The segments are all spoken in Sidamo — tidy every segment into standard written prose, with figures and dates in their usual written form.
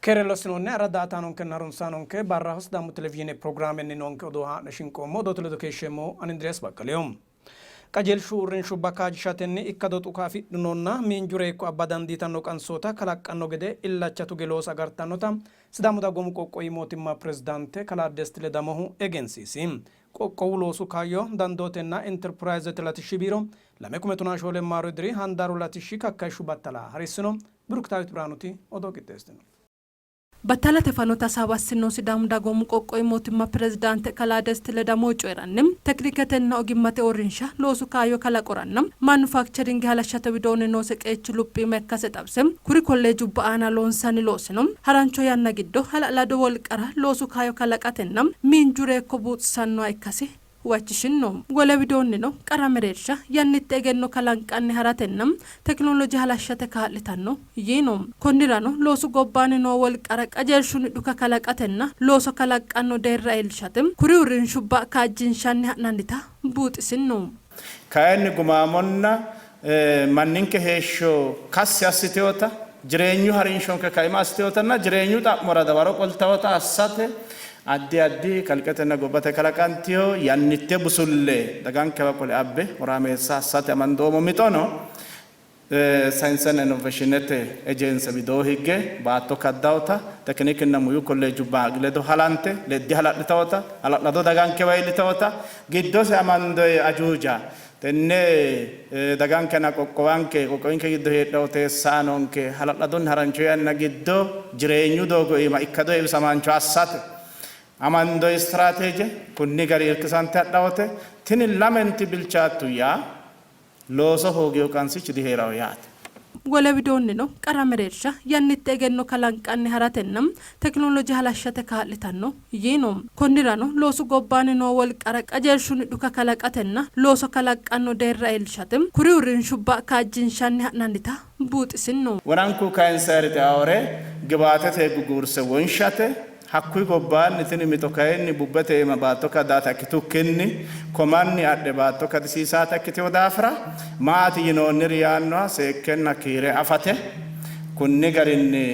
Keere lossinoonni ara daa''ataanonkenna harunsaanonke barraho Sidaamu Televizhiine pirogiraamenni noonke odoo haa'ne shinqoommo. Odoote ledo keeshsheemmohu ani Indiriyaas Baqqaleho. Qajeelshu uurrinshubba kaajjishatenni ikkado xuka afidhinonna miinju reekko abba dandiitanno qansoota kalaqqanno gede illacha tuge loosa agartannota Sidaamu Dagoomu Qoqqowi Mootimma Pirezidaante Kalaa Desti Ledamohu egensiisi. Qoqqowu loosu kaayyo, dandootenna Interpirayzete latishshi biiro 2014 maaru diri handaaru latishshi kakkayishshu battala harissino. Biruktaawit Biraanuti odoo qixxeessitino. Battalate fanote hasaawa assinohu Sidaamu Dagoomu Qoqqowi Mootimma Pirezidaante Kalaa Desti Ledamohu coyi'ranni, tekiniketenna ogimmate uurrinsha loosu kaayyo kalaqoranna manufakcheringe halashshate widoonni noose qeechi luphiima ikkase xawise, kuri kolleejubba aana loonsanni loosino harancho yanna giddo hala'lado wolqara loosu kaayyo kalaqatenna miinju reekko buuxisannoha ikkasi huwachishinno. Wole widoonnino qara mereersha yannitte egenno kalanqanni haratenna tekinoloje halashshate kaa'litanno yiino. Konnirano loosu gobbaanni noo wolqara qajeelshunni dhuka kalaqatenna looso kalaqqanno deerra iillishate kuri uurrinshubba kaajjinshanni ha'nannita buuxisinno. Kayinni gumaamonna manninke heeshsho kassi assitinota, jireenyu harinshonke kaima assitinotanna jireenyu xa'mora dawaro qoltannota assate addi addi kalqetenna gobbate kalaqantino yannitte busulle dagankewa qole abbe horaameessa assate amandoommo mixono Sayinsenna Innoveeshiinete Ejense widoo higge baatto kaddawota, tekinikinna muyu kolleejubba ledo halante ledde hala'litawota, hala'lado dagankewa iillitawota giddose amandoyi ajuuja tenne dagankenna qoqqowanke qoqqowinke giddo heedhawo teessaanonke hala'ladunni harancho yanna giddo jireenyu doogo iima ikkado heewisamaancho assate amandoyi istiraateeje kunni gari irkisante hadhawote tini lamenti bilchaattu yaa looso hoogino qansichi dihee'ranno yaate. Wole widoonnino qara mereersha yannitte egenno kalanqanni haratenna tekinoloje halashshate kaa'litanno yiino. Konnirano loosu gobbaanni noo wolqara qajeelshunni dhuka kalaqatenna looso kalaqqanno deerra iillishate kuri uurrinshubba kaajjinshanni ha'nannita buuxisinno. Wonanku kayinsayiri xeaore gibaatete guguurse wonshate Hakkuyi gobbaanni tini mixo kayinni bubbete iima baatto kadata ikkitukkinni komanni adhe baatto kadisiisata ikkitino daafira maati yinoonniri yaannoha seekkenna kiire afate kunni garinni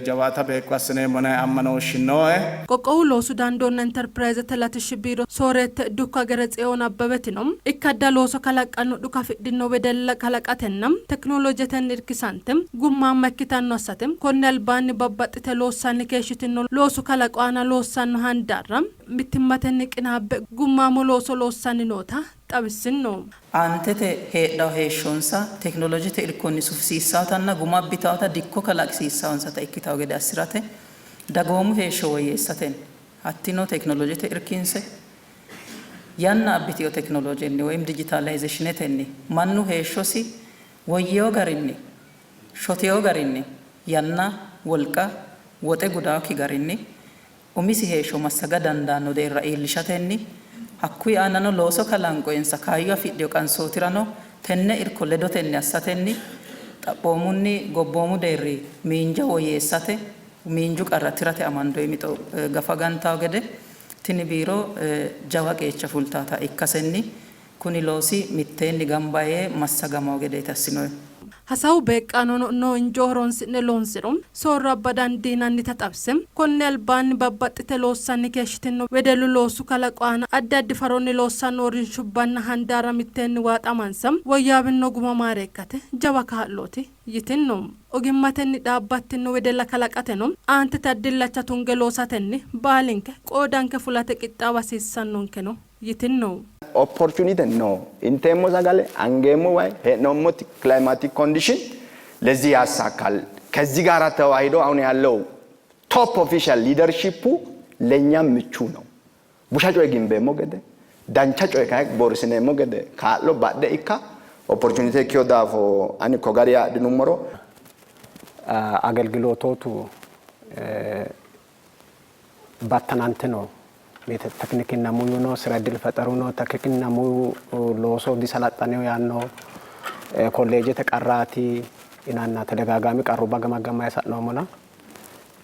jawaata beeqqo assineemmona ammanooshshi nooe. Qoqqowu Loosu Dandoonna Interpirayzete Latishshi Biiro Sooreette Dukko Hageretsiyoon Abbebetino, ikkadda looso kalaqqanno dhuka afidhino wedella kalaqatenna tekinoloojetenni irkisante gummaamma ikkitanno assate konni albaanni babbaxxite loossanni keeshshitino loosu kalaqo aana loossanno handaarra mittimmatenni qinaabbe gummaamo looso loossanni noota xawissinno. Aantete heedhanno heeshshonsa tekinolojete irkonni sufisiissaatanna guma abbitaata dikko kalaqisiissaansata ikkitanno gede assi'rate dagoomu heeshsho woyyeessatenni hattino tekinolojete irkinse yanna abbitino tekinolojenni woyim dijitaalayzeeshinetenni mannu heeshshosi Woyyino garinni, shotino garinni, yanna, wolqa, woxe gudaakki garinni umisi heeshsho massaga dandaanno deerra iillishatenni hakkuyi aanano looso kalanqoyensa kaayyo afidhino qansootirano tenne irko ledotenni assatenni xaphoomunni gobboomu deerri miinja woyyeessate miinju qarra tirate amandoyi mixo gafa gantawo gede tini biiro jawa qeecha fultaata ikkasenni Kuni loosi mitteenni gamba yee massagamanno gedeeti assinohu. Hasaawu beeqqaanono noo injoo horonsi'ne loonsiro soorro abba dandiinannita xawisse, konni albaanni babbaxxite loossanni keeshshitino wedellu loosu kalaqo aana addi addi faronni loossanno uurrinshubbanna handaarra mitteenni waaxamansa woyyaawinno guma maareekkate jawa kaa'looti yitinno. Ogimmatenni dhaabbattinno wedella kalaqateno aantete addi illacha tunge loosatenni baalinke qoodanke fulate qixxaawa hasiissannonkeno yitinno. Opportunity no። Inteemmo sagale, angeemmo way፣ hee'noommo climatic condition ለዚህ ያሳካል። ከዚህ ጋር ተዋሂዶ አሁን ያለው top official leadership ኡ ለእኛም ምቹ ነው። Busha coye gimbeemmo gede, dancha coye kayi boorsineemmo gede kaa'lo badhe ikka opportunity ikkino daafo ani ko gari adhinummoro Agelgilootootu battanantino tekinikinna muyu no, sira iddil fexeru no, tekikinna muyu looso disalaxxanino yaanno kolleejete qarraati yinanna ተደጋጋሚ qarrubba gamaggammanni sa'noommona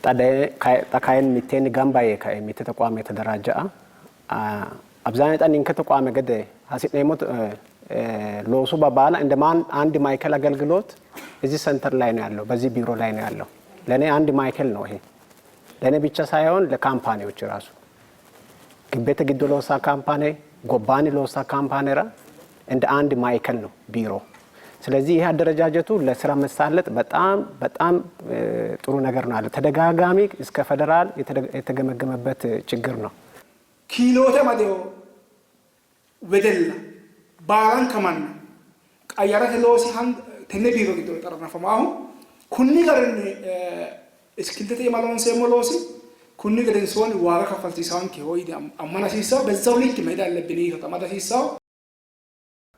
xa kayinni mitteenni gamba yee kae mitte tequame የተደራጀ አብዛኛው xa ninke tequame gede hasi'neemmo loosu baala እንደ አንድ ማዕከል አገልግሎት እዚህ center ላይ ነው ያለው፣ በዚህ ቢሮ ላይ ነው ያለው። ለእኔ አንድ ማዕከል ነው ይሄ። ለእኔ ብቻ ሳይሆን ለ company ዎች ራሱ gibbete giddo loossa company gobbaanni loossa company ra እንደ አንድ ማዕከል ነው ቢሮ። ስለዚህ ይህ አደረጃጀቱ ለስራ መሳለጥ በጣም በጣም ጥሩ ነገር ነው አለ። ተደጋጋሚ እስከ ፌዴራል የተገመገመበት ችግር ነው። Kiiloote amadino wedella baalanka manna qayyarate loosi tenne biiro giddo xarnafamaahu kunni garinni iskiltete iima loonseemmo loosi kunni gedensoonni waaga kaffalsiisaankeho yine ammana hasiissawo። በዛው ልክ መሄድ አለብን። ይተጠማት hasiissawo።